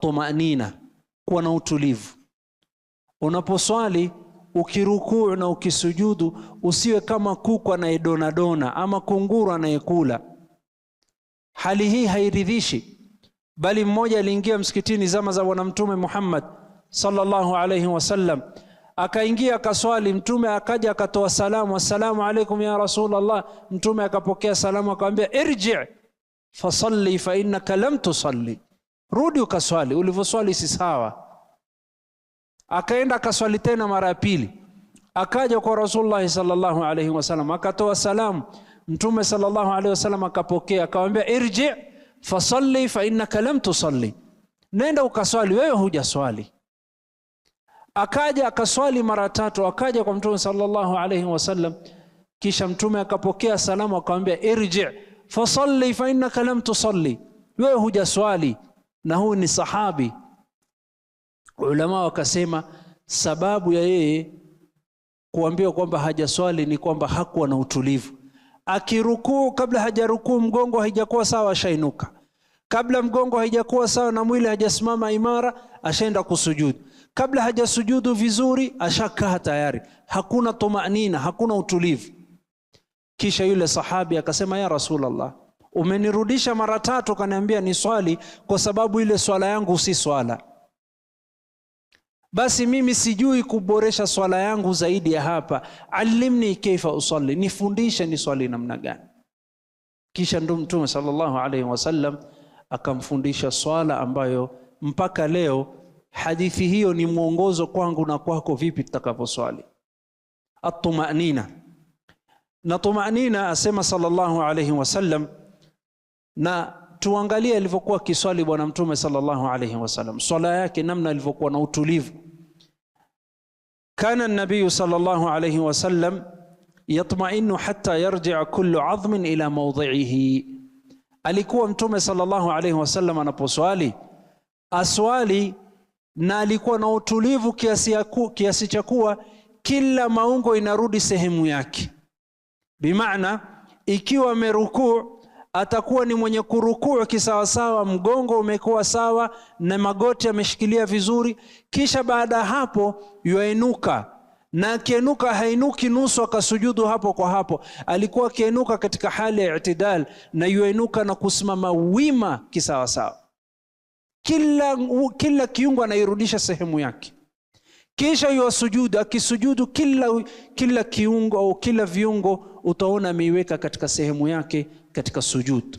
Tumanina, kuwa na utulivu. Unaposwali ukirukuu na ukisujudu, usiwe kama kuku anayedonadona ama kunguru anayekula. Hali hii hairidhishi. Bali mmoja aliingia msikitini zama za Bwana Mtume Muhammad sallallahu alayhi wasallam, akaingia akaswali. Mtume akaja akatoa salamu, assalamu alaikum ya Rasulullah. Mtume akapokea salamu akamwambia, irji fasalli fa innaka lam tusalli, rudi ukaswali, ulivyoswali si sawa. Akaenda akaswali tena mara ya pili, akaja kwa Rasulullah sallallahu alayhi wasallam akatoa salamu. Mtume sallallahu alayhi wasallam akapokea akamwambia, irji fasalli fa innaka lam tusalli, nenda ukaswali, wewe hujaswali. Akaja akaswali mara tatu, akaja kwa Mtume sallallahu alayhi wasallam, kisha Mtume akapokea salamu akamwambia, irji fasalli fa innaka lam tusalli, wewe hujaswali. Na huyu ni sahabi. Ulama wakasema sababu ya yeye kuambiwa kwamba hajaswali ni kwamba hakuwa na utulivu. Akirukuu, kabla hajarukuu mgongo haijakuwa sawa, ashainuka. Kabla mgongo haijakuwa sawa na mwili hajasimama imara, ashaenda kusujudu. Kabla hajasujudu vizuri, ashakaa tayari. Hakuna tumanina, hakuna utulivu. Kisha yule sahabi akasema, ya Rasulullah, umenirudisha mara tatu kaniambia ni swali kwa sababu ile swala yangu si swala. Basi mimi sijui kuboresha swala yangu zaidi ya hapa. Alimni kaifa usalli, nifundishe ni swali namna gani. Kisha ndo Mtume sallallahu alaihi wasallam akamfundisha swala ambayo mpaka leo hadithi hiyo ni mwongozo kwangu na kwako, vipi tutakaposwali. At-tumanina. Na tumanina asema sallallahu alaihi wasallam, na tuangalie alivyokuwa kiswali Bwana Mtume sallallahu alaihi wasallam, swala yake namna alivyokuwa na utulivu. Kana an-nabiy sallallahu alaihi wasallam yatma'innu hatta yarji'a kullu 'azmin ila mawdhi'ihi. Alikuwa Mtume sallallahu alaihi wasallam anaposwali aswali na alikuwa na utulivu kiasi cha kuwa kila maungo inarudi sehemu yake. Bimaana ikiwa amerukuu atakuwa ni mwenye kurukuu kisawasawa, mgongo umekuwa sawa na magoti ameshikilia vizuri. Kisha baada hapo yuainuka, na akienuka hainuki nusu akasujudu hapo kwa hapo. Alikuwa akienuka katika hali ya i'tidal na yuainuka na kusimama wima kisawasawa. Kila kiungo anairudisha sehemu yake. Kisha yuasujudu, akisujudu kila kiungo au kila viungo utaona ameiweka katika sehemu yake katika sujud.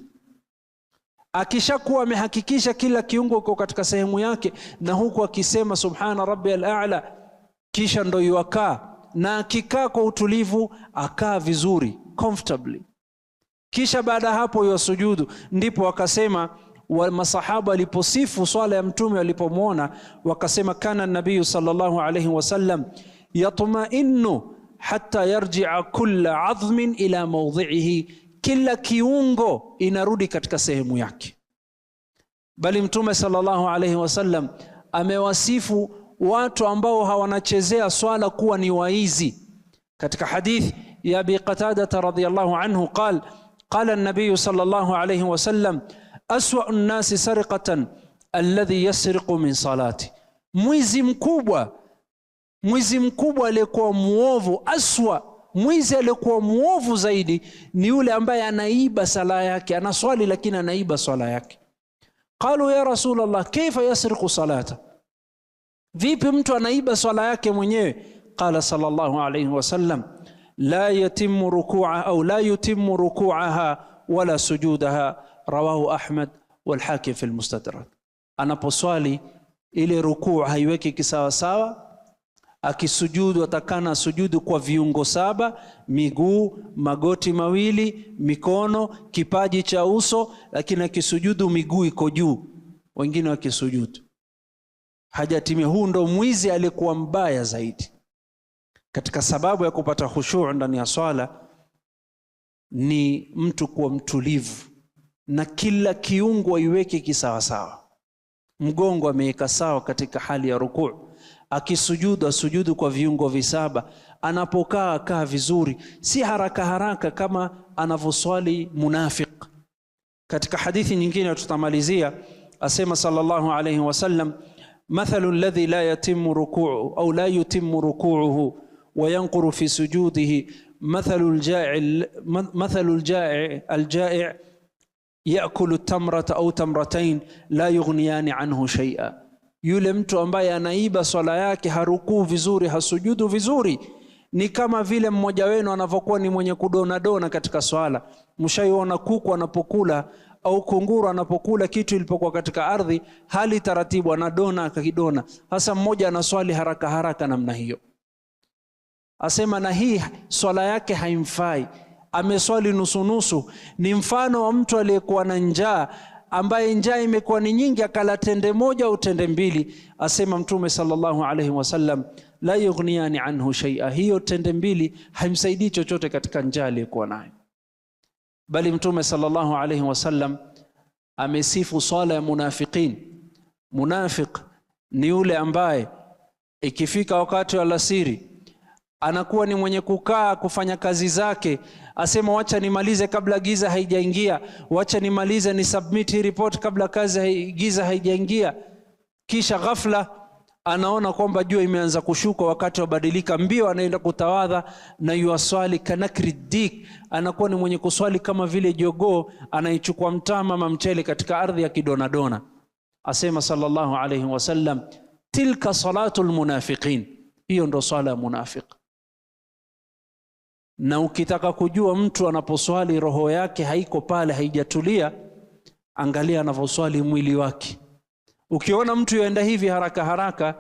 Akishakuwa amehakikisha kila kiungo kiko katika sehemu yake, na huku akisema subhana rabbiyal a'la, kisha ndo yuakaa, na akikaa kwa utulivu akaa vizuri comfortably. Kisha baada hapo yuasujudu. Ndipo akasema wa masahaba waliposifu swala ya Mtume walipomwona wakasema, kana nabiyu sallallahu alayhi wasallam yatma'innu hatta yarji'a kulla 'azmin ila mawdhi'ihi, kila kiungo inarudi katika sehemu yake. Bali Mtume sallallahu alayhi wasallam amewasifu watu ambao hawanachezea swala kuwa ni waizi. Katika hadithi ya Abi Qatada radhiyallahu anhu qala qala an-nabiy sallallahu alayhi wasallam aswa an-nasi sariqatan alladhi yasriqu min salati, mwizi mkubwa aliyekuwa muovu, aswa mwizi aliyekuwa muovu zaidi ni yule ambaye anaiba sala yake, anaswali lakini anaiba swala yake. Qalu ya Rasulullah, kaifa yasriqu salata, vipi mtu anaiba swala yake mwenyewe? Qala sallallahu alayhi wasallam la yatimmu ruku'a au la yutimmu ruku'aha wala sujudaha, rawahu Ahmad wal Hakim fi al-Mustadrak. Anaposwali ile rukuu haiweki kisawasawa, akisujudu atakana sujudu kwa viungo saba: miguu, magoti mawili, mikono, kipaji cha uso, lakini akisujudu miguu iko juu, wengine wakisujudu hajatimia. Huu ndo mwizi alikuwa mbaya zaidi. Katika sababu ya kupata khushu' ndani ya swala ni mtu kuwa mtulivu na kila kiungo aiweke kisawasawa. Mgongo ameweka sawa katika hali ya rukuu, akisujudu asujudu kwa viungo visaba, anapokaa akaa vizuri, si haraka haraka kama anavyoswali munafiq. Katika hadithi nyingine tutamalizia, Asema sallallahu alayhi wasallam, mathalu alladhi la yatimu ruku'u au la yutimmu ruku'uhu wa yanquru fi sujudihi mathalu al-ja'i al-ja'i yakulu tamrata au tamratain la yughniyani anhu shay'a. Yule mtu ambaye anaiba swala yake, harukuu vizuri, hasujudu vizuri, ni kama vile mmoja wenu anavyokuwa ni mwenye kudona dona katika swala. Mshaiona kuku anapokula au kunguru anapokula kitu ilipokuwa katika ardhi, hali taratibu anadona akakidona. Hasa mmoja anaswali haraka haraka namna hiyo, asema na hii swala yake haimfai, ameswali nusu nusu. Ni mfano wa mtu aliyekuwa na njaa, ambaye njaa imekuwa ni nyingi, akala tende moja au tende mbili. Asema Mtume sallallahu alayhi wasallam, la yughniyani anhu shay'a, hiyo tende mbili haimsaidii chochote katika njaa aliyokuwa nayo. Bali Mtume sallallahu alayhi wasallam amesifu swala ya munafiqin. Munafiq ni yule ambaye ikifika wakati wa alasiri anakuwa ni mwenye kukaa kufanya kazi zake, asema wacha nimalize kabla giza haijaingia, wacha nimalize ni submit hii report kabla kazi giza haijaingia. Kisha ghafla anaona kwamba jua imeanza kushuka, wakati wabadilika mbio, anaenda kutawadha na yuaswali kanakri dik, anakuwa ni mwenye kuswali kama vile jogoo anaichukua mtama ama mchele katika ardhi ya kidonadona. Asema sallallahu alayhi wasallam, tilka salatul munafiqin, hiyo ndo swala ya munafiq. Na ukitaka kujua mtu anaposwali roho yake haiko pale, haijatulia, angalia anavyoswali mwili wake. Ukiona mtu yaenda hivi haraka haraka,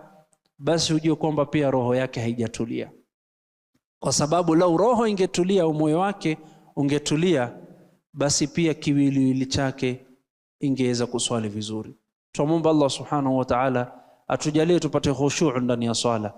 basi ujue kwamba pia roho yake haijatulia, kwa sababu lau roho ingetulia au moyo wake ungetulia, basi pia kiwiliwili chake ingeweza kuswali vizuri. Twamwomba Allah subhanahu wa ta'ala atujalie tupate khushu' ndani ya swala.